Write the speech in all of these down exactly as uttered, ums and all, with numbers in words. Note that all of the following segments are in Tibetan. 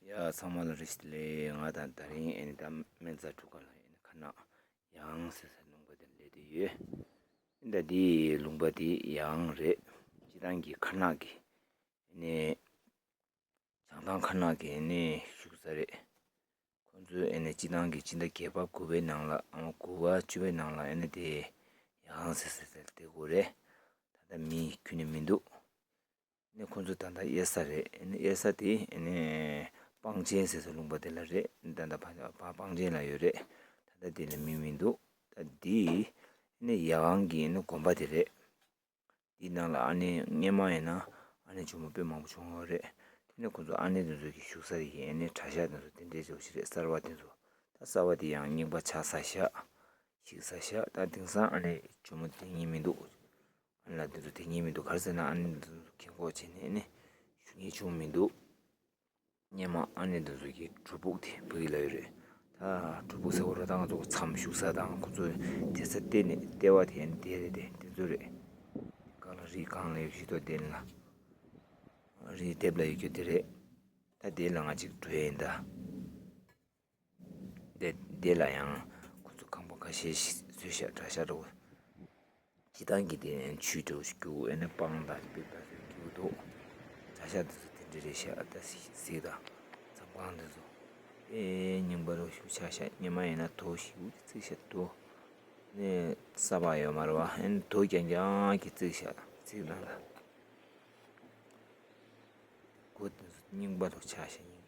ཡ་ཚང་མ་ལ་བཀྲ་ཤིས་བདེ་ལེགས། ང་དང་དེ་རིང་ཨེ་ནི་ད་སྨན་རྩྭ་གྲུ་ཁ་ལ་ཨེ་ནི་ཁ་ནག་ཡང་ཟེར་ས་ལུང་པ་དེ་སླེབས་བསྡད་ཡོད། ཨེ་ནི་ད་འདི་ལུང་པ་དེ་ཡང་རེད། སྤྱིར་བཏང་གི་ཁ་ནག་གི་ཨེ་ནི་བྱང་ཐང་ཁ་ནག་གི་ཨེ་ནི་བཞུགས་ས་རེད། ཁོང་ཚོས་ཨེ་ནི་སྤྱིར་བཏང་གི་སྤྱི་ཟླ་བརྒྱད་པ་དགུ་པའི་ནང་ལ་ཨ་མ་དགུ་པ་བཅུ་པའི་ནང་ལ་ཨེ་ནི་དེ་ཡང་ཟེར་ཟེར་ཟེར་དེ་དགོས་རེད། ད་ལྟ་མི་ཁྱོན་ནས་མི་འདུག་ཨེ་ནི་ཁོང་ཚོ་ད་ལྟ་གཡར་ས་རེད། ཨེ་ནི་གཡར་ས་དེ་ཨེ་ནི་སྤང་ཆེན་ཟེར་ས་ལུང་པ་དེ་ལ་རེད། ད་ལྟ་ཕ་ཕ་སྤང་ཆེན་ལ་ཡོད་རེད། ད་ལྟ་དེ་ལ་མི་མི་འདུག་ད་འདི་ཨེ་ནི་ཡ་གང་གི་ཨེ་ནི་དགོན་པ་དེ་རེད། དེའི་ནང་ལ་ཨ་ནེ་སྔོན་མ་ཡིན་ན་ཨ་ནེ་ཇོ་མོ་དཔེ་མང་པོ་བྱུང་ཡོད་རེད། དེ་ནས་ཁོང་ཚོ་ཨ་ནེ་དེ་ཚོ་གི་བཞུགས་ས་རེད། ཨ་ནེ་གྲྭ་ཤག་དེ་ཚོ་དེ་འདྲའི་ཚོ་ཞིག་རེད། གསར་བ་དེ་ཚོ་ད་གསར་བ་དེ་ཡང་རྙིང་པ་ཆགས་ས་ཤག་ཞིག་ས་ཤག་ད་དེང་སང་ཨ་ནེ་ཇོ་མོ་དེ་ཉིད་མི་འདུག་ཨ་ནེ་ལགས་དེ་ཚོ་དེ་ཉིད་མི་འདུག་ག་རེ་ཟེར་ན་ཨ་ནེ་དེ་ཚོ་མཁན་སྐོག་བྱས་ནས་ཨ་ནེ་བཞུགས་མཁན་བྱུང་མི་འདུག་སྔོན་མ་ཨ་ནེ་དེ་ཚོ་གི་སྒྲུབ་ཕུག་དེ་བོད་ཡིག་ལ་ཡོད་རེད། ད་སྒྲུབ་ཕུག་ཟེར་བ་ར་ད་ང་ཚོ་མཚམས་བཞུགས་ས་དང་ཁོ་ཚོའི་དེ་ས་བལྟས་ནས་ལྟེ་བ་དེ་ཨ་ནི་དེ་རེད། དེ་དེ་ཚོ་རེད། སྒང་ལ་རི་སྒང་ལ་ཡོད་ཤི་ཏོ་དེ་ལ་རི་ལྡེབས་ལ་ཡོད་རྒྱུ་དེ་རེད། ད་དེ་ལ་ང་གཅིག་འགྲོ་ཡིན་ད། དེ་དེ་ལ་ཡང་ཁོ་ཚོ་ཁང་པ་ཁ་ཤས་ཤིག་བཟོས་ཤག་གྲྭ་ཤག་འགྲོ། སྤྱིར་བཏང་གི་དེ་ཆུའི་འགྲོ་རྒྱུ་ཨེ་ནི་སྤང་དང་དཔེ་ལྟ་ཟེར་རྒྱུ་འདུག་གྲྭ་ཤག་དེ་ཚོ་དེ་འདྲ་རེད་ཤག་ད་གཟིགས་དང་མཚམས་ཁང་དེ་ཚོ་ཨེ་རྙིང་པ་རུ་ཞིག་ཆགས་ཤག་སྔོན་མ་ཡིན་ན་དོ་ཞིག་བརྩིགས་ཤག་དོ་ནི་གསར་པ་ཡོད་མ་རེད་བ། ཨེ་ནི་དོ་རྐྱང་རྐྱང་གི་བརྩིགས་ཤག་བརྩིགས་དང་ད་སྒོ་དེ་ཚོ་རྙིང་པ་རུ་ཆགས་ཤག་ཡིན།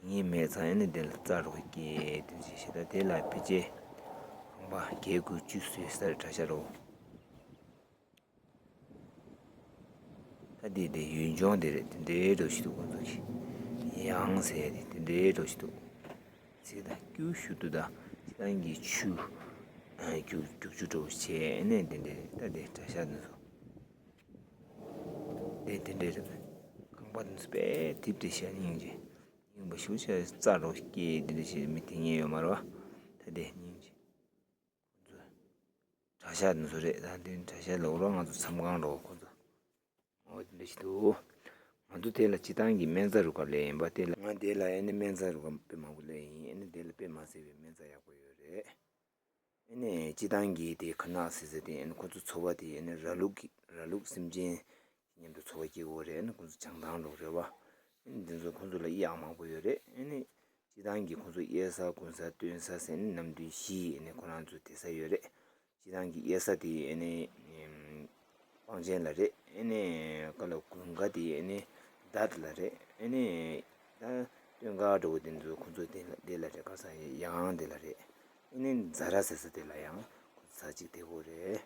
ངའི་མེད་ཙང་ཨེ་ནི་དེ་ལ་རྩྭ་རོགས་སྐྱེས་དེ་ཅི་ཞེ་ད་དེ་ལ་ཕལ་ཆེར་ཁང་པ་བརྒྱད་དགུ་བཅུ་བཟོས་ས་རེད་གྲྭ་ཤག་རོགས། ད་དེ་དེ་ཡུལ་ལྗོངས་དེ་རེད། དེ་འདྲའི་འགྲོ་ཞིག་འདུག་ཁོང་ཚོ་གི་ཡང་ཟེར་ཡ་དེ་དེ་འདྲའི་འགྲོ་ཞིག་འདུག་ཚིག་དང་སྐྱུ་ཞུ་དུ་ད་སྤྱིར་བཏང་གི་ཆུ་རྒྱུག་རྒྱུག་ཆུ་འགྲོ་བྱས་ཨེ་ནི་དེ་འདྲའི་ད་དེ་གྲྭ་ཤག་འདི་ཚོ། དེ་དེ་འདྲའི་རེད། ཁང་པ་འདི་ཚོ་དཔེ་དེབ་དེ་ཤ་སྙིང་རྗེ། རྙིང་པ་ཞུ་ཆ་རྩྭ་རོ་སྐྱེས་དེ་འདྲ་ཞིག་མི་དེ་ཉེ་ཡོད་མ་རེད་བ། ད་དེ་སྙིང་རྗེ། ཁོ་ཚོ་གྲྭ་ཤག་འདི་ཚོ་རེད། ད་དེ་གྲྭ་ཤག་ལོག་རོགས་ང་ཚོ་མཚམས་ཁང་རོགས་ཁོ་ཚོ། འོ་དེ་འདྲ་ཞིག་འདུག་ང་ཚོ་དེ་ལ་སྤྱིར་བཏང་གི་སྨན་རྩྭ་རུ་ཁག་ལས་ཡིན་པ། དེ་ལ་ང་དེ་ལ་ཨེ་ནི་སྨན་རྩྭ་རུ་ཁག་དཔེ་མང་པོ་ལས་ཡིན། ཨེ་ནི་དེ་ལ་དཔེ་མ་སྲིད་པའི་སྨན་རྩྭ་ཡག་པོ་ཡོད་རེད། ཨེ་ནས་སྤྱིར་བཏང་གི་དེ་ཁ་ནག་ཟེར་ཟེར་དེ་ཨེ་ནི་ཁོ་ཚོ་ཚོ་བ་དེ་ཨེ་ནི་ར་ལུག་གི་ར་ལུག་སེམས་ཅན་མཉམ་དུ་ཚོ་བ་སྐྱེལ་གོ་རེད། ཨེ་ནི་ཁོ་ཚོ་བྱང་ཐང་ལུག་རེད་བ། ཨེ་ནི་འདི་ཚོ་ཁོ་ཚོ་ལ་གཡག་མང་པོ་ཡོད་རེད། ཨེ་ནི་སྤྱིར་བཏང་གི་ཁོ་ཚོ་གཡས་ས་དགུན་ས་སྟོན་ས་ཟེར་ནི་ནམ་རྒྱུན་བཞི་ཨེ་ནི་ཁོ་རང་ཚོ་དེ་ས་ཡོད་རེད། སྤྱིར་བཏང་གི་གཡས་ས་དེ་ཨེ་ནི་སྤང་ཆེན་ལ་རེད། ཨེ་ནི་ཀ་ལ་དགུན་ཁ་དེ་ཨེ་ནི་རྡ་ར་ལ་རེད། ཨེ་ནི་ད་སྟོན་ཁ་འགྲོ་གི་དེ་ཚོ་ཁོ་ཚོ་དེ་ལ་དེ་ལ་རེད། ཁ་ས་ཡང་དེ་ལ་རེད། ཨེ་ནི་ཛ་ར་ཟེར་ས་དེ་ལ་ཡང་ཁོ་ཚོ་ས་གཅིག་དེ་གོ་རེད།